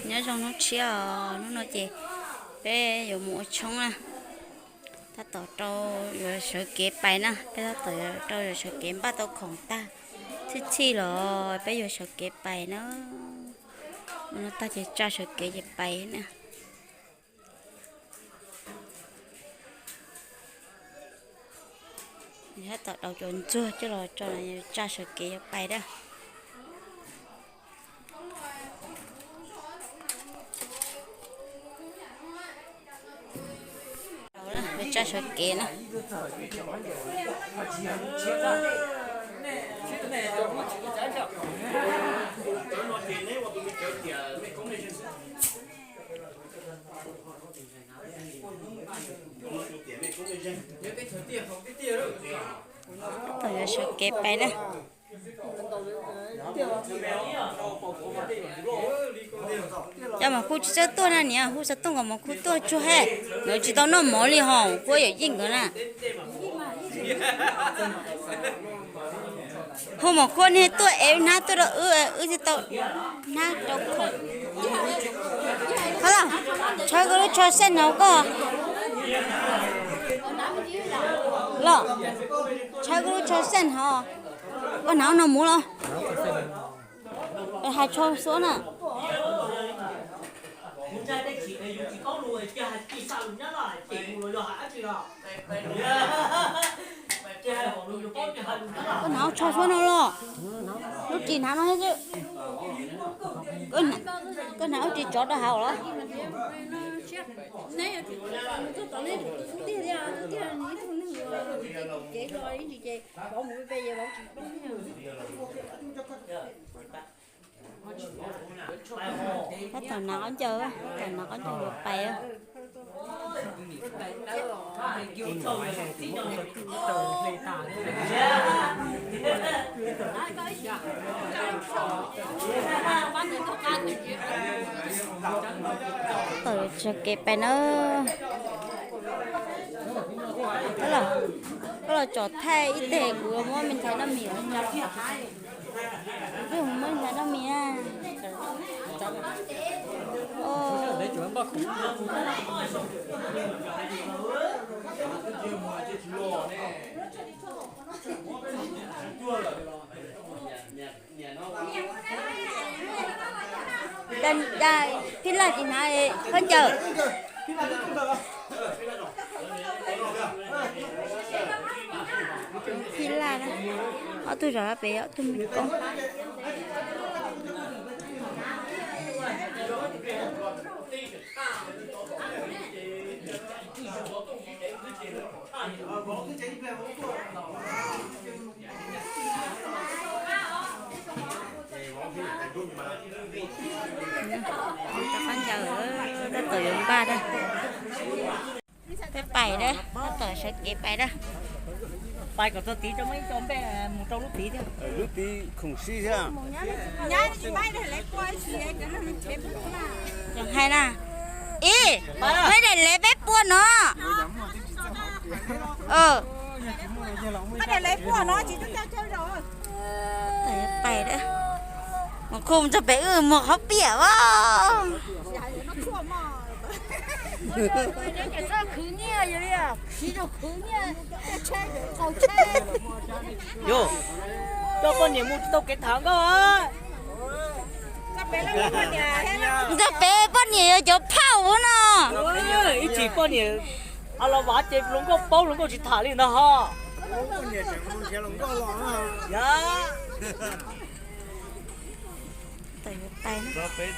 Nyob zoo hnub tshiab os, hnub no ces peb yuav mus ua tshoob na. Tab tom rau yuav sawv kev pais na, peb tab tom rau yuav sawv kev npaj tau khoom tag, txhij txhij los peb yuav sawv kev pais na. Ua no tag ces tsa sawv kev ces pais na. Tab tom daus cov ntxuag coj los tso, tsa sawv kev yuav pais na. Tsa sawv kev na. Tab tom yuav sawv kev pais na. Cov Maum Khu tsis txawj tuaj na niam, hu xov tooj kom Maum Khu tuaj tsuag he. Nkawd tsis tau noj mov li ho, Huab Yawm Yeej nkawd na. Hu Maum Khu niag tuaj es hnab tuaj rau wb, wb thiaj tau hnab rau khoom. Hab los, tshawb kuv lub tsho xeej hauv koj los, tshawb kuv lub tsho xeej hauv. Koj hnav no mus los, hais tsho xuab na. Koj hnav tsho xuab no los, lub ris hnav no xwb. Koj hnav lub ris tsov rau hauv los. Tab tom hnav qaub ncaws, tab tom hnav qaub ncaws yuav pais. Tab tom yuav sawv kev pais na. Koj los tsom thaij ib teg, kuv muab me ntxhais noj mis. Kuv twb muab me ntxhais noj mis na. Phij Laj tsis hnav khaub ncaws. Phij Laj na, ob tug zov pem ob tug me koob. Rov qab ncaws, tab tom yuav npaj na. Peb pais na, tab tom sawv kev pais na. Pais kom txog tid tso muab ib co npej mus rau lub tid thiab. Lub tid khoom sib thiab. Tseem hais na. Ib, muaj ib daim lev peb pua no. Pais, Maum Khu mus txog pem wb muag qhob piam as. Yog, coj poj niam mus tsis tau kev tham nkauj. Ntxog pem poj niam yog cov phauj no. Ib chim poj niam a los vav ces hluas nkauj paub hluas nkauj tsis tham li ntag ho. Pais, pais, pais,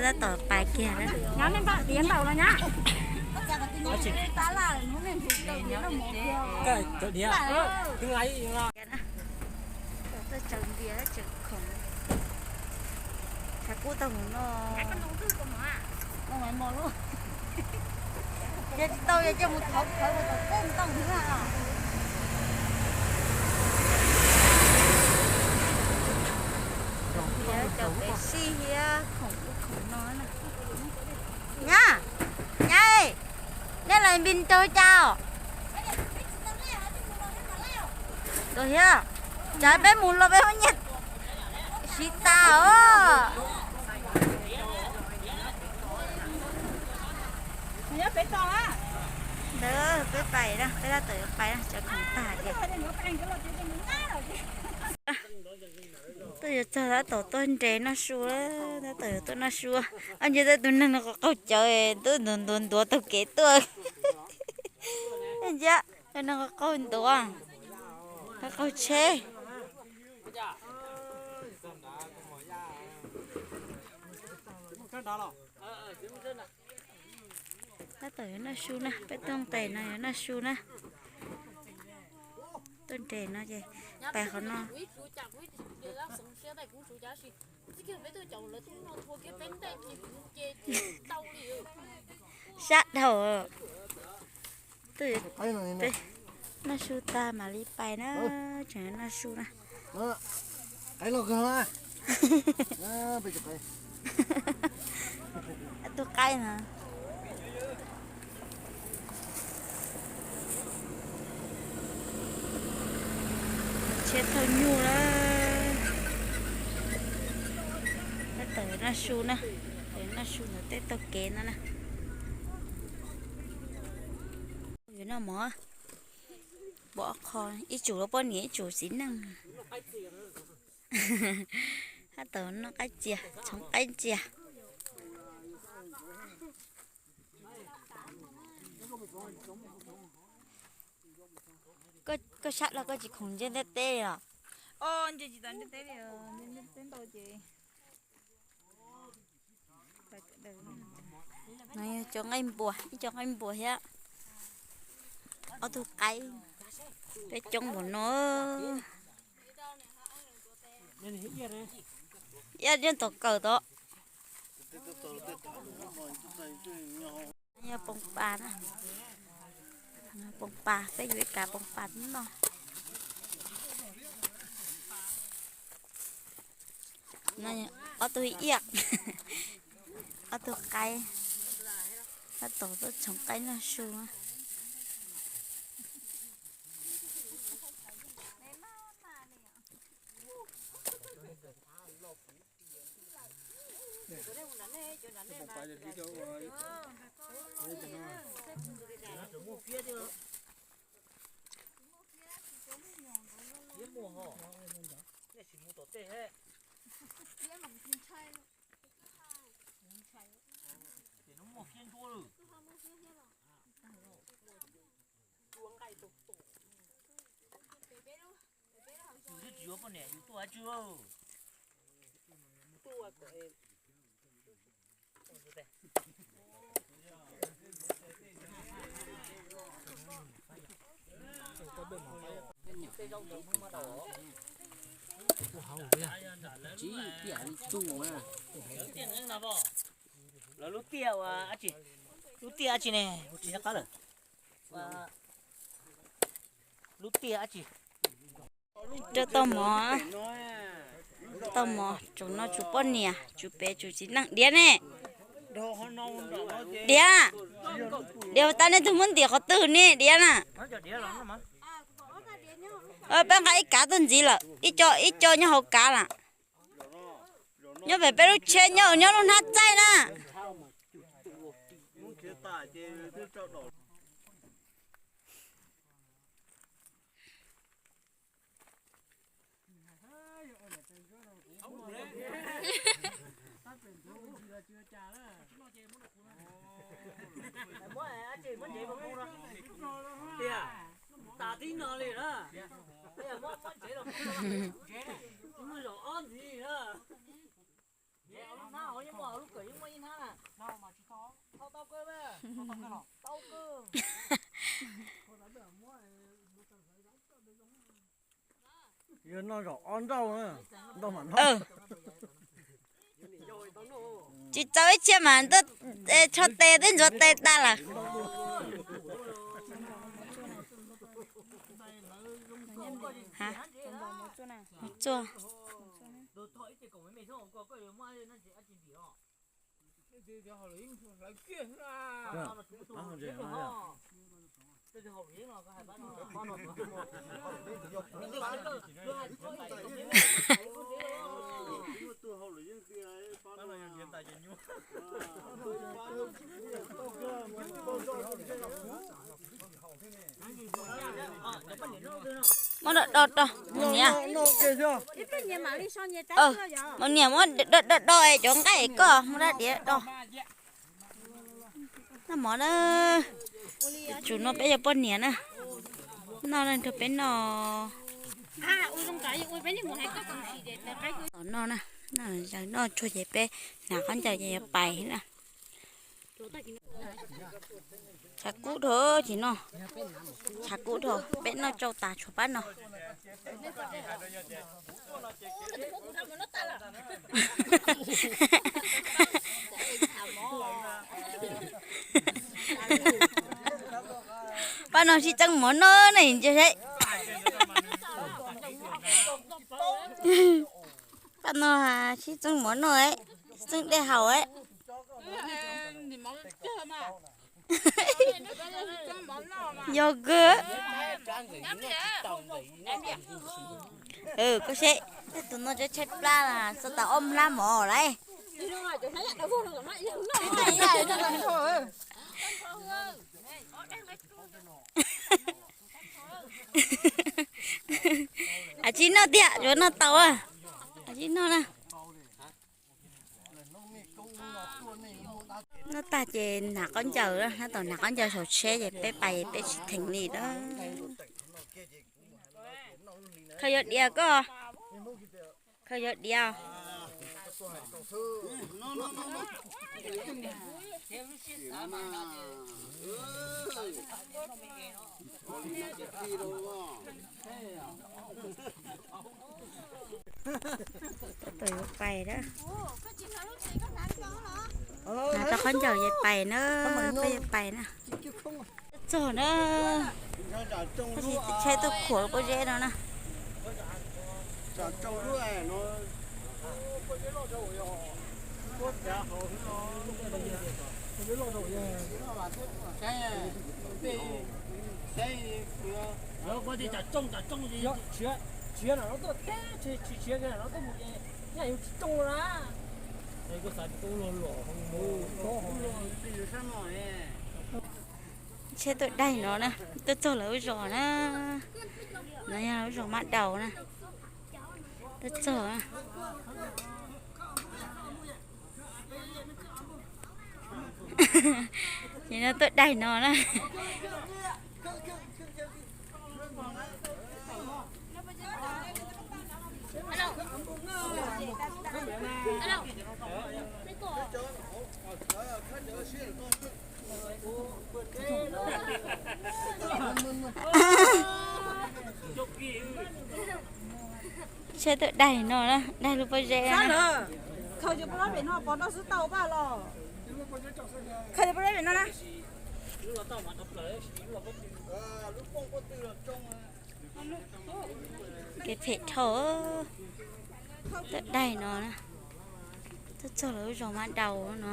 tab tom pais kiag na. Tuaj tsaws npias tsaws khoom, tshav kub tau hauv no. Yog tsis tau yog coj mus thov khawv mus tom tej ntoo na. Cov kev sij hiab khoom ub khoom no na. Nyab, nyab, Peb los npis rau cas os? Tus thiab, tsam peb mus los peb muab nyiaj siv tas os. Ntawd peb pais na, peb tab tom yuav pais na, tsav khoom tag ces. Twb yuav txog tab tom tuaj nres noj su, tab tom yuav tuaj noj su. Ob ntshe tej tus neeg no qaug qaug cawv, twb ntuav ntuav ntuav taug kev tuaj. Ntsia, tus neeg qaug qaug ntuav, qaug qaug tsheb. Tab tom yuav noj su na, peb tuaj nqes no yuav noj su na. Tuaj nres no ces pais qhov no. Sab dhau. Twb noj su tag mam li pais na, tseem noj su na. Tus qaib na. Tsheb thaum nyuj na. Tab tom noj su na, noj su ntawm tej taug kev no na. Yuav noj mov, pom qho ib tsum lub poj niam ib tsum txiv neej. Tab tom noj qaib txias, txhoov qaib txias. Koj sab los koj tsis khoom ntsia ntiaj teb li los? Ntsia tsis tau ntiaj teb li, ntsia ntiaj teb ntau ces. No yog cov nqaij npuas, ib co nqaij npuas thiab ob tug qaib, peb coob npaum no. Ib yam tom kawm tod. Yog poom pas na, poom pas, peb yuav ib kav poom pas noj. Ob tug iab, ob tug qaib, tab tom tuaj txhoov qaib noj su. Yus twb tsis yuav poj niam yus tuaj dab tsi? Lawv lub tiaj ua dab tsi? Lub tiaj dab tsi ne? Kuv tsis nco qab lawm. Lub tiaj dab tsi? Rau tau mov, tau mov, tsum no tsum poj niam, tsum pem, tsum txiv neej. Diav ne? Diav, diav tas nej tug muab ntim qhov twg ne diav na? Peb nqa ib kav tuaj ntxiv lawm, ib co, ib co nyob hauv kav lawm. Nyob pem peb lub tsheb, nyob, nyob lub hnab txaij na. Tiag, tas tib no li na. Muaj zaum ob ntxiv na. Hnab hauv yeej muaj, lub kawm yeej muaj ib hnab na. Tau kawg, tau kawg. Yog noj zaum ob nrauj, nrauj mam noj. Tsis txaus ib txhia mas tuaj tsho tes twb ntxuav tes tas lawm. Txua. Muab do do do mus niam. Mus niam muab do do do es cov nqaij koj muab dab diav do. Noj mov na. Tsum no peb yog poj niam na. Noj na, nrog peb noj. Tom noj na, noj zaws noj tsuag ces peb hnav khaub ncaws ces yuav pais na. Tshav kub dhau ces no, tshav kub dhau, peb noj tsau tas tshuav pab no. Pab no sib txeeb mov noj ne, ntsia seb. Pab no sib txeeb mov noj, txeeb dej haus. Yog kawg. Koj seb, tus no tshaib plab, xav tau ob mlab mov lawm. Ab tsi noj tiag, yuav noj tau. Ab tsi noj na. Noj tag ces hnav khaub ncaws, tab tom hnav khaub ncaws saum tsheb ces peb pais peb tsis theev li na. Khaws yog diav koj, khaws yog diav. Peb yuav pais na. Hnav tau khaub ncaws ces pais na, peb yuav pais na. Txog na, tab sis tsheb tuaj khuam lub pob zeb no na. Tsheb tuaj daig no na, tuaj txog lawv lub zos na. No yog lub zos Mab Daus na. Tuaj txog na. Ces no tuaj daig no na. Tsheb tuaj daig no na, daig lub pob zeb na. Khaws cov pob zeb pem no, pov no xwb tau pab los. Khaws cov pob zeb pem no na. Kev phem dhau, tuaj daig no na. Tuaj txog lawv lub zos Mab Daus no,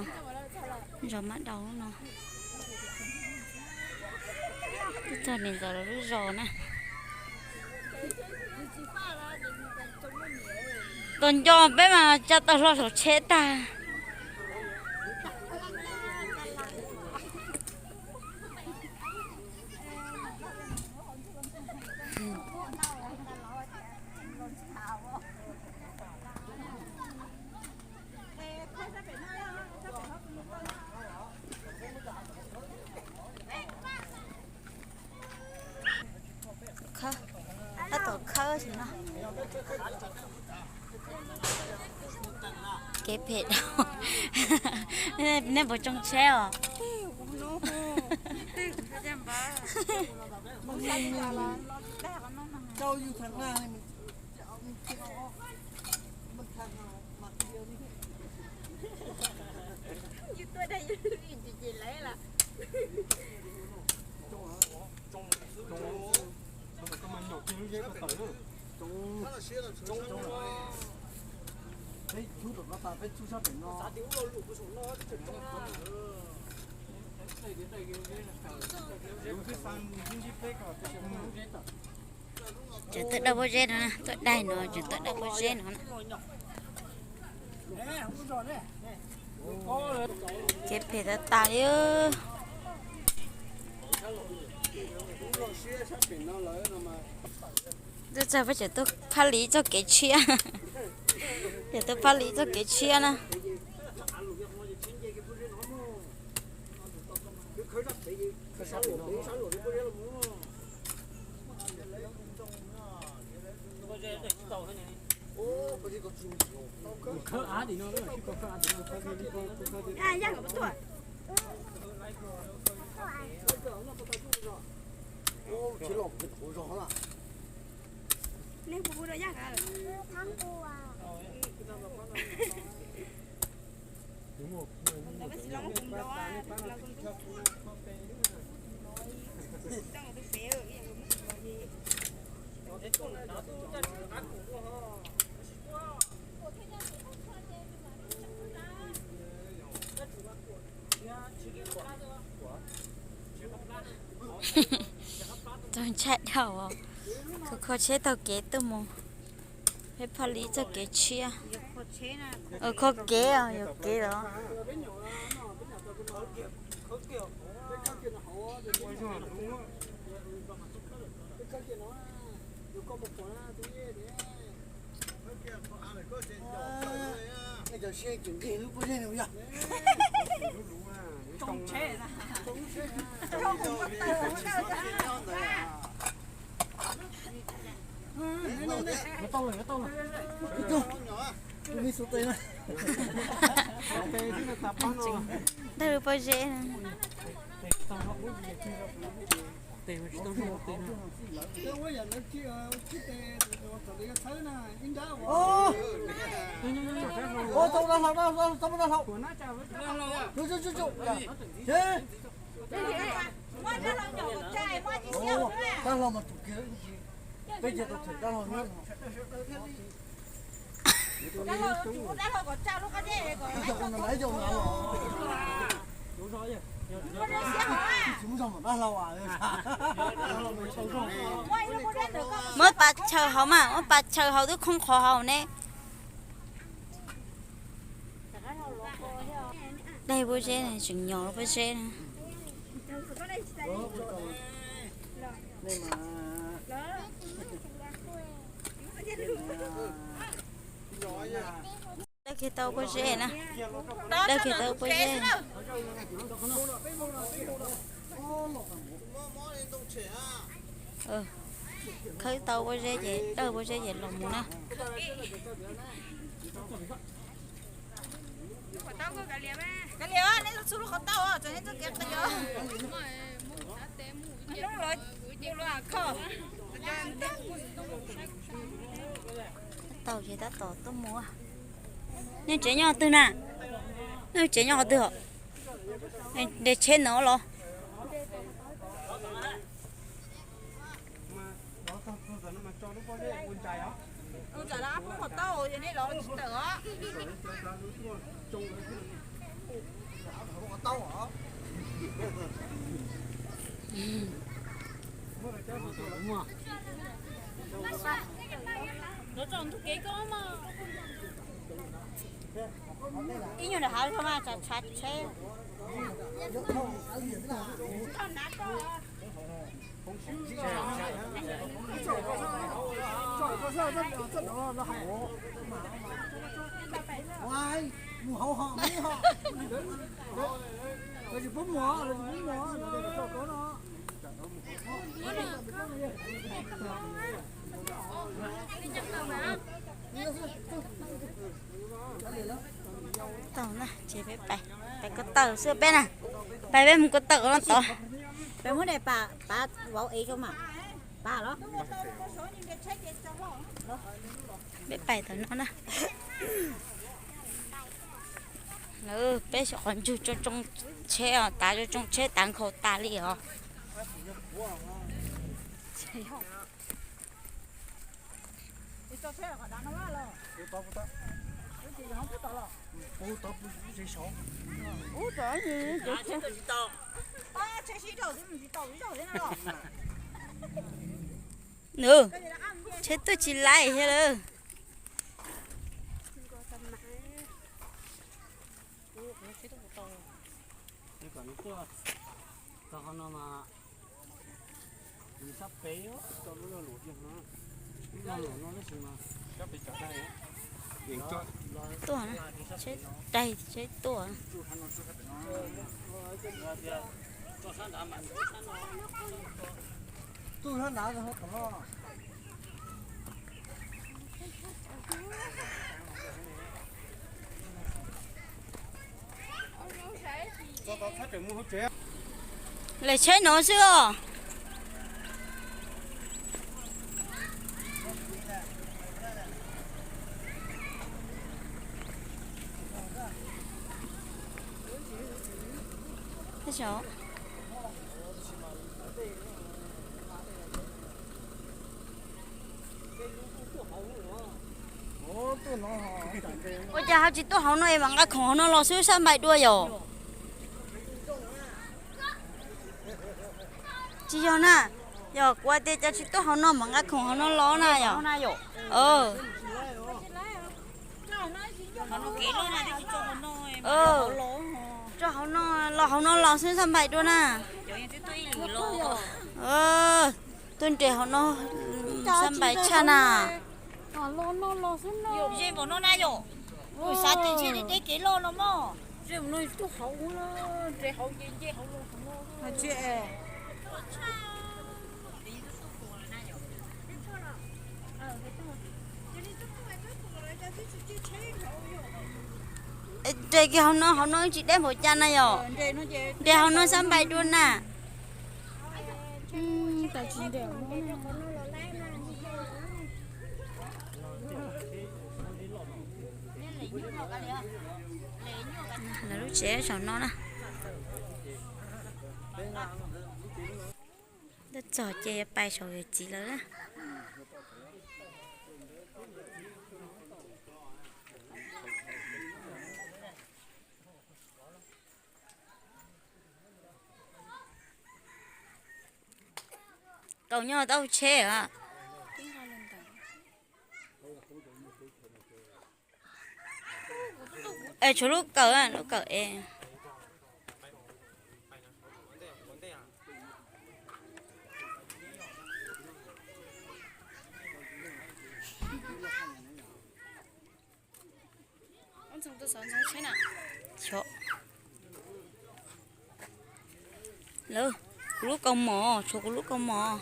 zos Mab Daus no. Tuaj txog niam ntxawm lawv lub zos na. Tos nco peb mas tsa tau hlo saum tsheb tag. Khawb, tab tom khawb xwb no. Kev phem dhau. Nej puas tsoo tsheb os? Tseem tuaj dawj pob zeb no, tuaj daig no tseem tuaj dawj pob zeb no na. Kev phem tas tas li. Tuaj txog peb tseem tuaj phab li txoj kev tshiab. Tseem tuaj phab li txoj kev tshiab na. Txaus ntshai dhau, kho kho tsheb taug kev tuaj mus. Peb phaj li txoj kev tshiab. Kho kev, yuam kev los. Ntawg pob zeb. Muab pas chaw hauv mas, muab pas chaw hauv twb khoob qhov hauv ne. Daig pob zeb na, tseem nyos pob zeb na. Dawj kiag tau pob zeb na. Dawj kiag tau pob zeb. Khawb tau pob zeb ces dawj pob zeb ces los mus na. Tau ces tab tom tuaj mus. Nej tsev nyob twg na? Nej tsev nyob qhov twg? Nres tsheb no los. Ib nyuag nram hav mas tshav tsheb. Mus hauv hom, lawv tsis pub mus, lawv tsis pub mus no. Tau na, ces peb pais, pais ko taw xwb peb na, pais peb mus ko taw no tod. Peb muab daim pav vauv ev rau mas, pav los. Peb pais tom no na. Peb xyov qhov ntsug tsoo tsoo tsheb os, tav tsoo tsoo tsheb tav nkhaus tas li os. Nws, tsheb tuaj tsis laij thiab lawm. Tuaj, tsheb daig tsheb tuaj. Lawv tsheb no xwb os. Ua cas ho tsis tuaj hauv no es mam nqa khoom hauv no los xwb sab npais dua yom? Tsis yog na, yog kuv tias cas tsis tuaj hauv no mam nqa khoom hauv no los na yom? Tso hauv no, los hauv no los xwb sab npais dua na. Tuaj nres hauv no sab npais tshaj na. Xav tias ntshe deb deb kev loj no mog. Nres kiag hauv no, hauv no tsis deb npaum cas na yom? Nres hauv no sab npais dua na. Lawv lub tsev saum no na. Twb txog ces yuav pais saum yawm txiv lawv na. Kaus nyob tau tsheb os. Es tshuav lub kawm, lub kawm es. Lawv, kuv lub kaus mom, tshuav kuv lub kaus mom.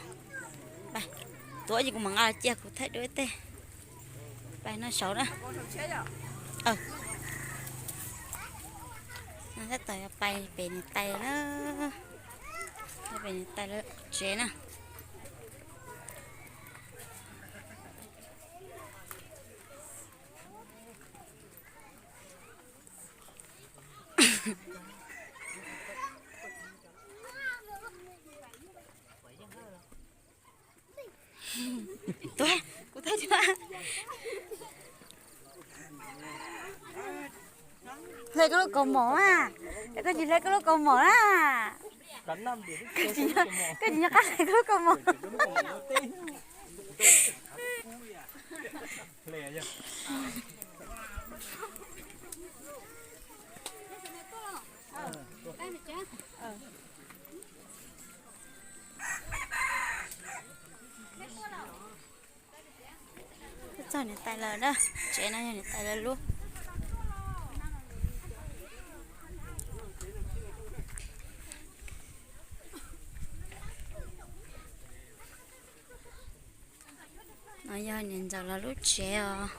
Pais, tuav ces kuv mam nqa los cia kuv thaij dua ib teg. Pais no saud na. Tab tom yuav pais pem niam tais na. Pem niam tais lawv tsev na. Tuaj, kuv thaij tuaj. Hle koj lub kaus mom na. Koj tsis hle koj lub kaus mom na. Koj tsis nyob qab hle koj lub kaus mom. Txog niam tais lawv na, tsev no yog niam tais lawv lub. No yog niam ntxawm lawv lub tsev os.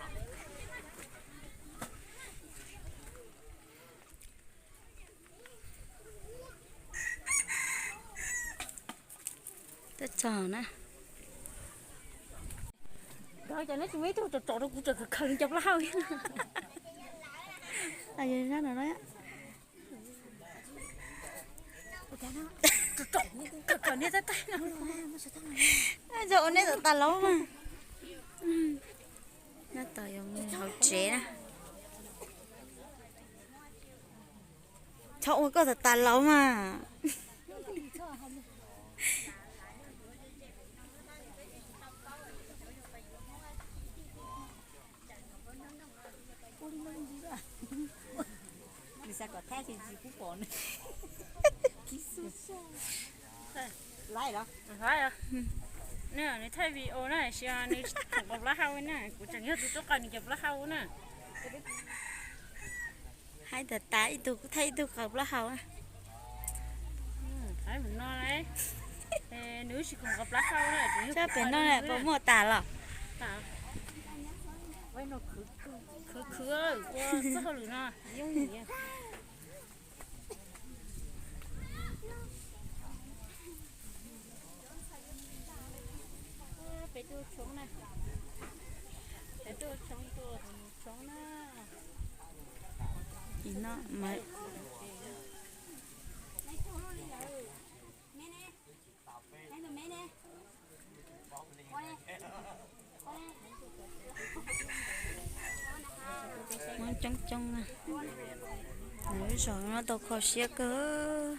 Twb txog na. Cov neb tsis muaj ib tug tsom tsom rau kuv tseem khaws khaws li cov plaub hau. Ua nej tam tas laub mas. Nyob tau yuav mus hauv tsev na. Txhob ua koj tam tas laub mas. Nws thaij video na, sis nws khoom qos plaub hau na, kuv tseem yog tus tuaj qos nws cov plaub hau na. Hais tas tas ib tug kuj thaij ib tug qos plaub hau na. Nws tsis khoom qos plaub hau na, tsob pem no puas muaj tas los? Khwv khwv ua txoj hauj lwm no yooj yim. Peb tuaj tshoob na, peb tuaj tshoob, tuaj tshoob na. Muaj coob coob na. Lub zos no tau kho siab kawg.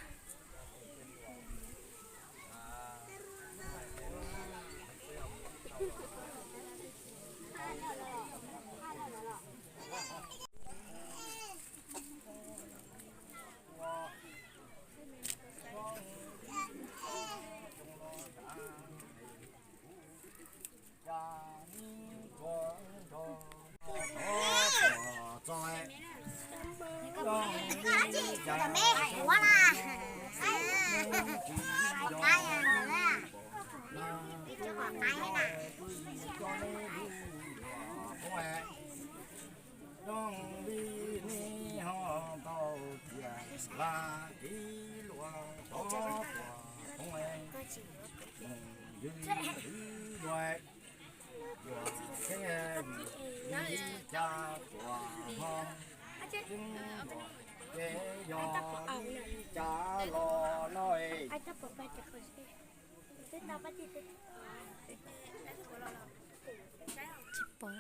Zoo li nej ho tau tias laj kis luag tod tuaj poob, mus ywg ywg luag, yuav tsheb vim li cas tuaj ho tseeb los ces yog li cas los no es. Tsis pom.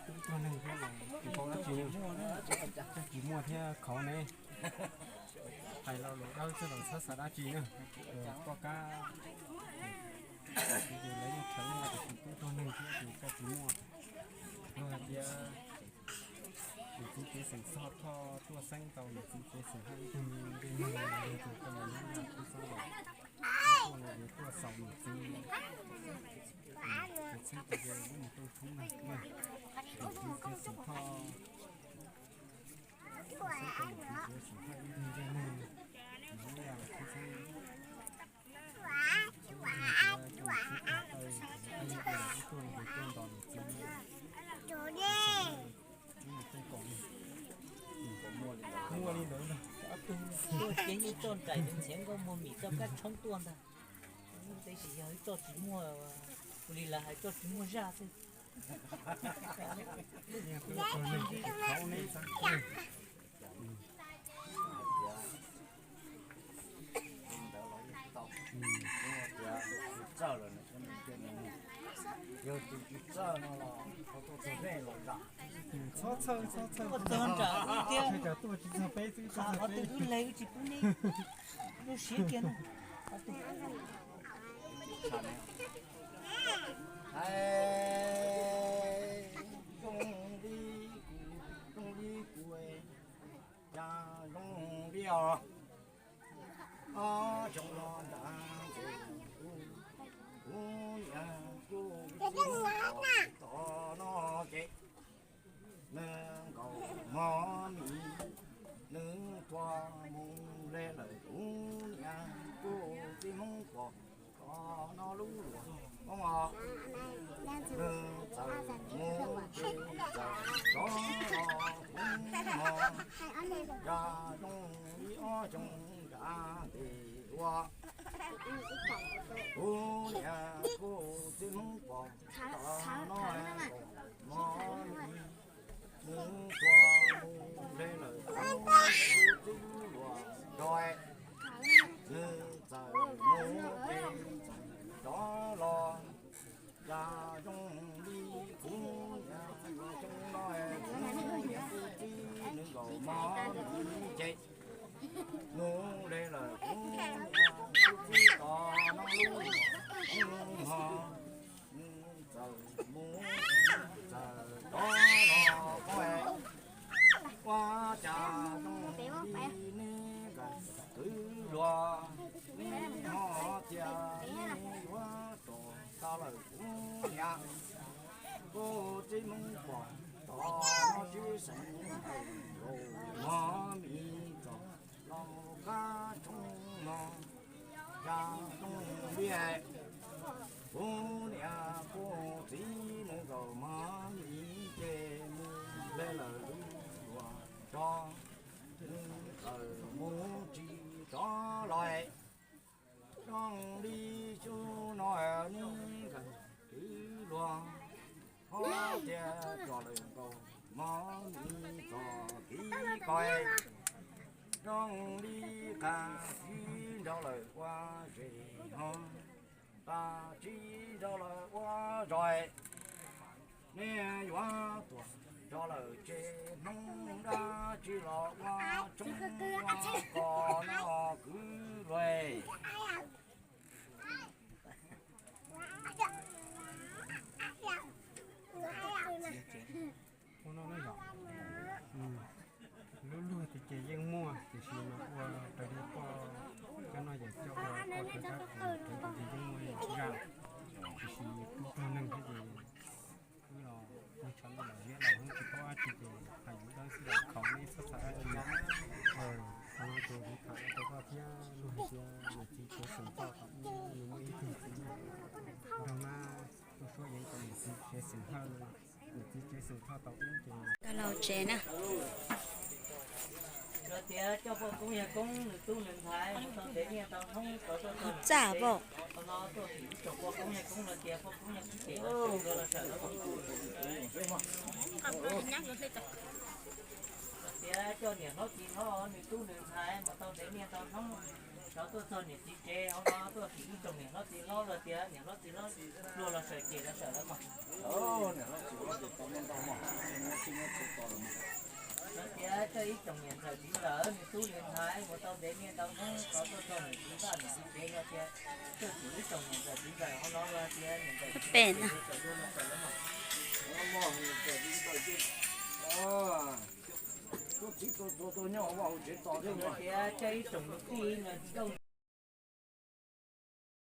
Tub tuag neeg thiab los tsis paub dab tsi, tsis muaj thiab khauv ne. Hais lo lus dawb xwb los txhob xav dab tsi na. Koj kab, yus lawv yeej khav tias tub tuag neeg thiab ces koj tsis muaj. Luag hais tias niam txiv kev xeem txhoj thoj tuaj xeeb tau niam txiv kev xeem haj ib tug nqi neeg los yog tus koj los nyob nyob tub txob los tuaj xaus niam txiv kev txheeb tau ces lub mus tuaj tshoob na. Niam txiv kev xeem thoj tuaj xeeb tau niam txiv kev xeem haj ib tug nqi neeg los nyob nyob tub txob. Ib tug tuaj los tuaj ntos niam txiv. Muaj li ntawd ntag. Tuaj ces yeej txoj nraim ntxhiav nkauj muag mim txoj kab tshoob tuaj ntag. Tab sis yog ib txoj tsis muaj, ua li lawv hais txoj tsis muaj zaj xwb. Yog tus tsis txawj no los txhob txhawj, txhob txhawj. Tuaj txog nram wb thiab, tuaj tsis txog peb xwb, qhov twg wb leg wb tsis pub neb lub siab kiag na. Hais zoo li kuv, zoo li kuv, cas zoo li os. Ob xyoo no nrad ces kuv, kuv niam kuj tsis tom no ces nws nkaum mov mis, nws tuag mus li lawm, kuv niam kuj txij Hmoob Pos, tom no lub luam Hmoob os, nws txawm mus ces txawm rov los kuv no, cas zoo li ob xyoo nrad ces ua kuv niam kuj txij Hmoob Pos, tom no nkaum mov mis, nws tuag mus li lawm, kuv txij lub luam Nrog, nws txawm mus ces txawm rov los, cas zoo li kuv niam, xyoo no kuv niam kuj txij nws nkaum mov mis ces mus li lawm, kuv niam kuj txij tom no lub luam Hmoob ho, nws txawm mus txawm rov los, ua Kuv txiv Hmoob pom tod, tsis xeem hawm nkaus, mov mis txog los qab tshoob no, ya tooj liaj. Kuv niam kuv txiv mus nkaum mov mis ces mus hle lawm lub luag tso, mus tawm mus tsis rov los. Zoo li xyoo no neb nkawd twb luag, ho tias tso lawm nkaus mov mis txog kev koj. Zoo li qas tsis nrog lawm ua zes ho, qas tsis nrog lawm ua zos, nej yuav tuaj nrog lawm ces hnub dab tsi los ua tshoob ua kos no kwv luag. Hnub no na yom, lub luag tiag ces yeej muaj, tiam sis mas ua raws li koj cov no yawm coj ua koj cov dab tsi ces yeej muaj li zaj, tiam sis tub rog neeg thiab ces wb los neeg tshav ntuj los liab los hnub tsis paub dab tsi ces hais yuav dawb xwb los khaus nej txhob xav dab tsi. Qhov no ces kuv tham rau koj thiab luag hais tias niam txiv tsev xeem Thoj tom ub nws muaj ib tug txiv nraug nab tuaj suab yeev kom niam txiv tsev xeem Thoj, niam txiv tsev xeem Thoj tom ub ces Ka laus tsev na. Lawv tias coj poj koob yawg koob nws tub nws ntxhais mus tau ntev niaj ntau hnub, rov tuaj txog niam txiv tsev, qhov no tuaj tim ib tsoom poj koob yawg koob lawv tias poj koob yawg koob ces lawv tseem dua los sawm lawm. Lawv tias coj niam hlob txiv hlob nws tub nws ntxhais mus tau ntev niaj ntau hnub, rov tuaj txog niam txiv tsev, hauv no tuaj tim ib tsoom niam hlob txiv hlob lawv tias niam hlob txiv hlob dua los sawm ces lawv sawm lawm mas. Lawv tias coj ib tsoom niam ntxawm txiv ntxawm nws tub nws ntxhais mus tau ntev niaj ntau hnub, rov tuaj txog niam txiv ntxawm niam txiv tsev no tias tuaj tim ib tsoom niam ntxawm txiv ntxawm, hauv no lawv tias niam ntxawm txiv tsev ces lawv sawm lawm mas. Lawv tias coj ib tsoom niam tij no